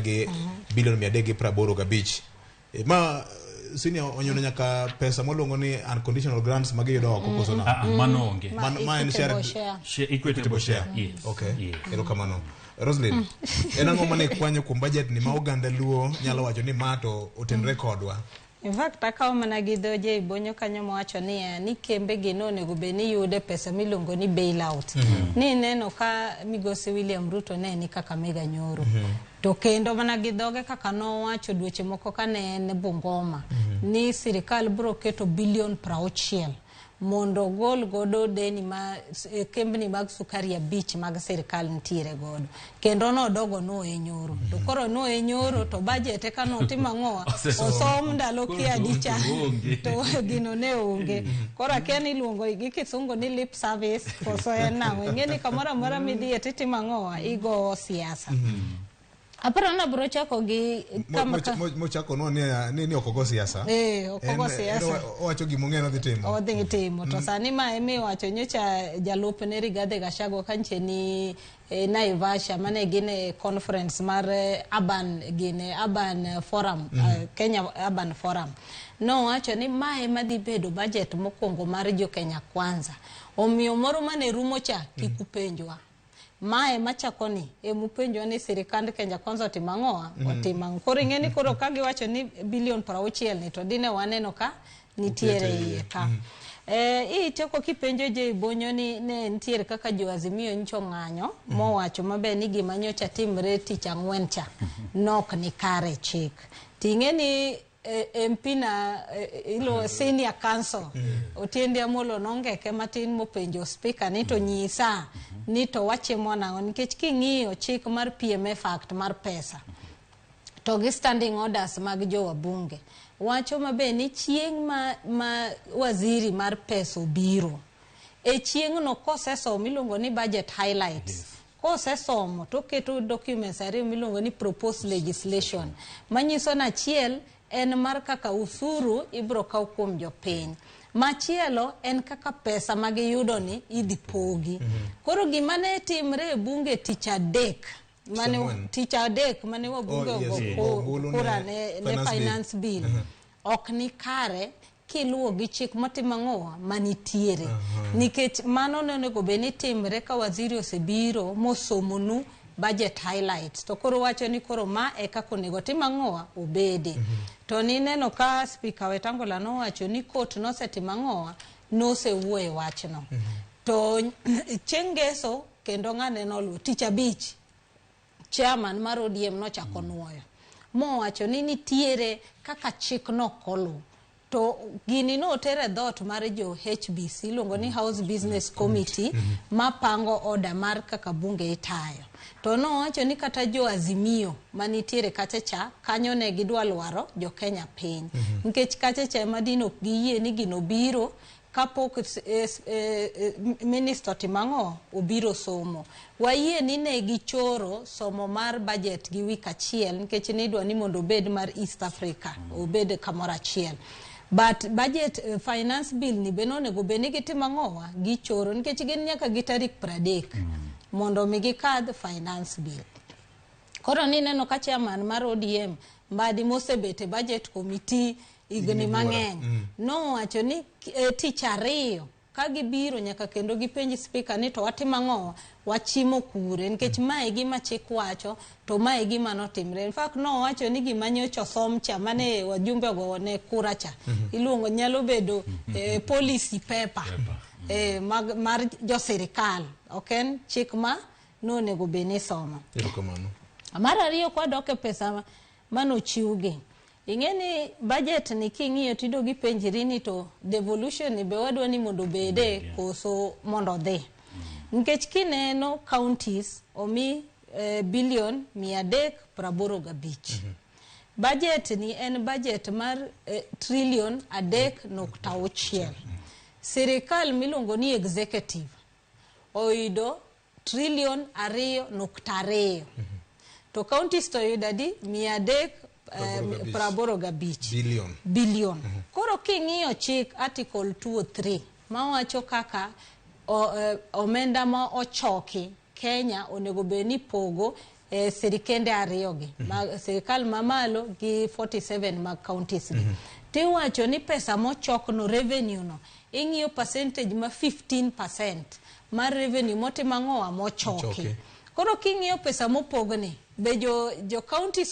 Gi bilion 385. Eh, ma senior onyono nyaka pesa moluongo ni unconditional grants ma giyudo oko koso na? Ah, ah, mano onge. Ma Ma en share equitable share. Equitable equitable share. Yes. Okay. Yes. Erokamano. Roslyn, en ang'o mane ikwanyo kuom budget ni ma oganda Luo nyalo wacho ni ma to otenre kodwa? In fact, akawo mana gi dho Jay Bonyo kanyo mowacho niya ni kembe gi nonego bed ni yude pesa miluongo ni bailout. Ni neno ka migosi William Ruto ne ni Kakamega nyoro. To kendo mana gi dhoge kaka nowacho dweche moko kane en Bungoma ni sirikal biro keto bilion 60 mondo ogol godo deni ma kembni mag sukari 5 mag sirikal nitiere godo. Kendo nodogo noe nyoro. To koro noe nyoro to budget eka notimo ang'owa? Osom ndalo kia dicha. To gino ne onge. Koro akia ni iluongo gi kisungu ni lip service koso en nang'o. Ing'e ni kamoro amora midhiye titimo ang'owa? Igo siasa. Aparo ni abiro chako gi kama ka Mochako no ni ok ogo siasa. Eh, ok ogo siasa. Owacho gima ong'eyo nodhi timo. Odhi timo. To sani ma ema iwacho nyocha jalupne Rigathi Gachagua kanche ni Naivasha mane gin e conference mar urban gine urban forum, Kenya Urban Forum. Nowacho ni ma ema dhi bedo budget mokwongo mar jo Kenya Kwanza. Omiyo moro mane rumo cha kik upenjwa. Mae machako ni emupenjwa ni sirikand Kenya Kwanza otimo ang'owa? Otimo ang'o? Koro ing'e ni koro ka giwacho ni bilion 60 ni to dine waneno ka nitiere iye ka. Itieko kipenjo Jay Bonyo ni ne nitiere kaka jo Azimio nyocha ong'anyo mowacho maber ni gima nyocha timre tich ang'wen cha nok ni kare chik. Ting'e ni MP na ilo senior council Otiende Amolo nongeke matin mopenjo speaker ni to nyisa ni to wachimo nang'o nikech king'iyo chik mar PMF Act mar pesa to gi standing orders mag jo wabunge wacho maber ni chieng' ma waziri mar pesa obiro e chieng'no kosesomo iluongo ni budget highlights. Kosesomo to oketo documents ariyo miluongo ni proposed legislation manyiso ni achiel en mar kaka usuru ibiro kaw kuom jopiny, machielo en kaka pesa ma giyudo ni idhi pogi. Koro gima ne timre e bunge tich adek mane tich adek mane wabunge ogo kura ne finance bill ok ni kare kiluwo gi chik motimo ang'owa manitiere. Nikech mano ne onego bed ni timre ka waziri osebiro mosomonu budget highlights to koro wacho ni koro ma e kaka onego tim ang'owa obede. To nineno ka Speaker Wetangula nowacho ni court nosetimo ang'owa nosewuoyo e wachno. To chieng' ngeso kendo ng'ane noluwo tich abich chairman mar ODM nochako nuoyo mowacho ni nitiere kaka chik nokoluw. To gini noter e dhoot mar jo HBC iluongo ni House Business Committee mapango order mar kaka bunge itayo. To nowacho ni kata jo Azimio manitiere kacha cha kanyo ne gidwa lwaro jo Kenya piny. Nikech kacha cha ema dine ok giyie ni gino biro kapok minister otimo ang'o? Obiro somo. Wayie ni ne gichoro somo mar budget gi wik achiel nikech nidwa ni mondo obed mar East Africa, obed kamoro achiel. But budget finance bill ni be nonego bed ni gitimo ang'owa? Gichoro nikech gin nyaka gi tarik 30 mondo mi gikadh finance bill. Koro nineno ka chairman mar ODM Mbadi mosebet e budget committee higni mang'eny nowacho ni tich ariyo ka gibiro nyaka kendo gipenj speaker ni to watimo ang'o, wachimo kure nikech mae gima chik wacho to mae gima notimre. In fact nowacho ni gima nyocha osom cha mane wajumbe ogo ne kura cha iluongo nyalo bedo policy paper mag, mar jo sirikal ok en chik ma nonego bed ni isomo. Erokamano. Mar ariyo kwadok e pesa manochiwgi ing'e ni budget ni king'iyo tido gipenjri ni to devolution ni be wadwa ni mondo obede koso mondo odhi. Nikech kineno counties omi bilion 385. Budget ni en budget mar trillion 3.6. Sirikal miluongo ni executive oyudo trillion 2.2. To counties to oyudo adi? 385. Billion. Billion. Koro king'iyo chik article 203 mawacho kaka omenda ma ochoki Kenya onego bed ni pogo sirikende ariyo gi, ma sirikal mamalo gi 47 mag counties gi, tiwacho ni pesa mochokno, revenue no, ing'iyo percentage ma 15% mar revenue motimo ang'owa, mochoki. Mochoki. Koro king'iyo pesa mopogni be jo counties.